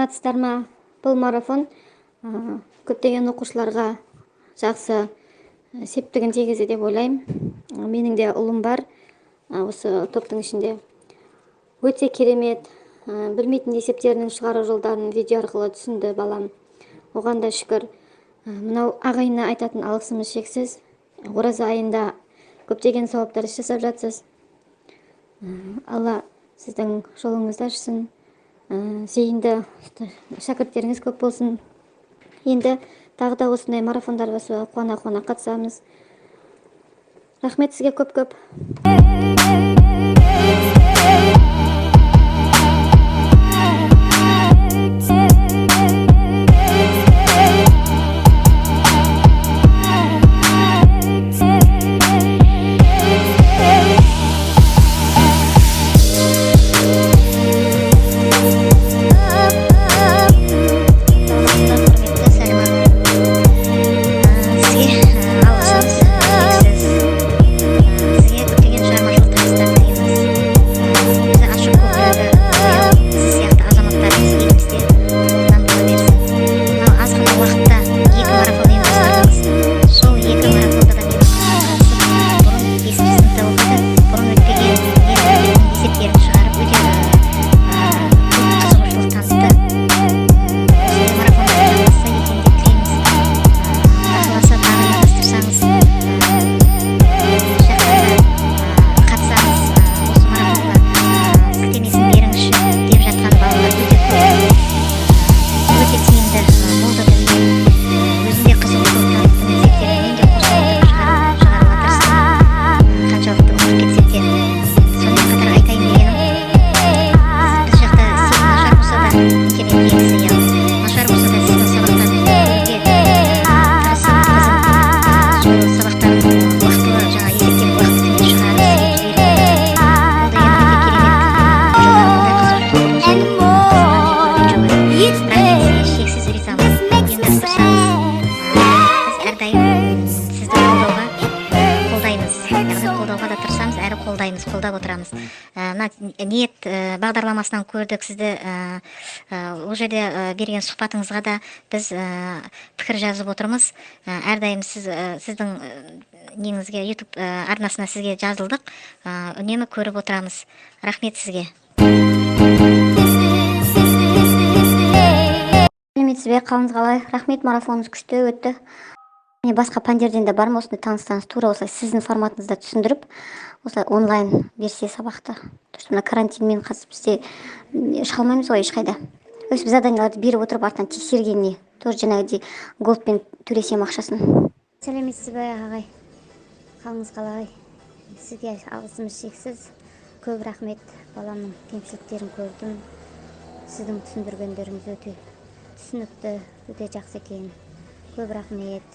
Саламатсыздар ма? Бұл марафон көптеген оқушыларға жақсы септігін тигізді деп ойлаймын. Менің де ұлым бар осы топтың ішінде. Өте керемет, білмейтін есептерінің шығару жолдарын видео арқылы түсінді балам. Оған да шүкір. Мынау ағайына айтатын алғысымыз шексіз. Ораза айында көптеген сауаптар іс жасап жатсыз. Алла сіздің жолыңызды ашсын. Зейінді шәкірттеріңіз көп болсын. Енді тағы да осындай марафондар болса қуана-қуана қатысамыз. Рахмет сізге көп-көп. Құрметті Сәлима, сізге алғысымыз шексіз. Сізге көптеген шығармашылық табыстар тілейміз. Өзі ашық көкірегі сіз сияқты азаматтарымыз елімізде молынан бола берсін. Мынау аз ғана уақытта екі марафон ұйымдастырдыңыз. Сол екі марафонда да менің қызым қатысып, бұрын бесінші сыныпта оқыды, бұрын өтпеген, енді өтетін есептерін шығарып, өте көп қызығушылық танытты. Осындай марафондар жалғасса екен деп тілейміз. Құдай қаласа, тағы ұйымдастырсаңыз, жақта да қатысамыз. Осы марафонға сілтемесін беріңізші деп жатқан балалар өте көп. Өте тиімді болды деп ойлаймын. Өзім де қызығушылық таныттым, есептерді мен де қосып отырып шығаруға тырыстым, қаншалықты ұмытып кетсем де. Сонымен қатар айтайын дегенім, біз жақта сеть нашар болса да, интернет желісі, яғни нашар болса да, сіздің сабақтарыңызды көруге тырысып, қызым сол сабақтарын уақытылы, жаңа есептерін уақытысымен шығарып, сізге жіберіп отырды. Ол деген өте керемет. Жылдары мұндай қызығушылық қызымнан мен көрген жоқ едім. Рахмет сізге, шексіз ризамын. Ұйымдастырсаңыз, біз әрдайым сізді қолдауға қолдаймыз, яғни қолдауға да тырысамыз әрі қолдаймыз, қолдап отырамыз. Мына ниет бағдарламасынан көрдік сізді. Ол жерде берген сұхбатыңызға да біз пікір жазып отырмыз. Әрдайым сіздің неңізге, YouTube арнасына сізге жазылдық, үнемі көріп отырамыз. Рахмет сізге. Сәлеметсіз бе, қалыңыз қалай? Рахмет, марафоныңыз күшті өтті. Міне, басқа пәндерден де бар ма осындай таныс, тура осылай сіздің форматыңызда түсіндіріп, осылай онлайн берсе сабақты? То есть мына карантинмен қазір бізде шыға алмаймыз ғой ешқайда. Өстіп заданияларды беріп отырып, артынан тексергеніне тоже жаңағыдей голдпен төлесем ақшасын. Сәлеметсіз бе, ағай, қалыңыз қалай? Сізге алғысымыз шексіз, көп рахмет. Баламның кемшіліктерін көрдім, сіздің түсіндіргендеріңіз өте түсінікті, өте жақсы екен. Көп рахмет,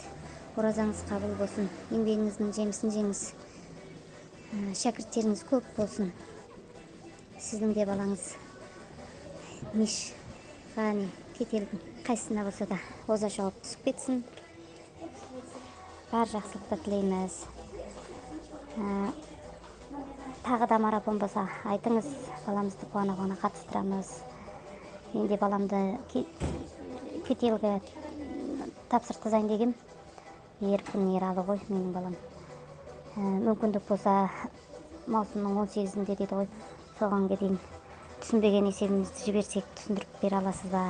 оразаңыз қабыл болсын, еңбегіңіздің жемісін жеңіз. Шәкірттеріңіз көп болсын. Сіздің де балаңыз НИШ-ға не шетелдің қайсысына болса да оза жауап түсіп кетсін. Бар жақсылықты тілейміз. Тағы да марафон болса, айтыңыз, баламызды қуана қуана қатыстырамыз. Мен де баламды шетелге тапсыртқызайын дегем, Еркін Ералы ғой менің балам. Мүмкіндік болса, маусымның 18-інде дейді ғой, соған дейін түсінбеген есебімізді жіберсек, түсіндіріп бере аласыз ба?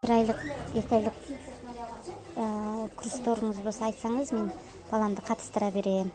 Бір айлық, 2 айлық курстарыңыз болса, айтсаңыз, мен баламды қатыстыра беремін.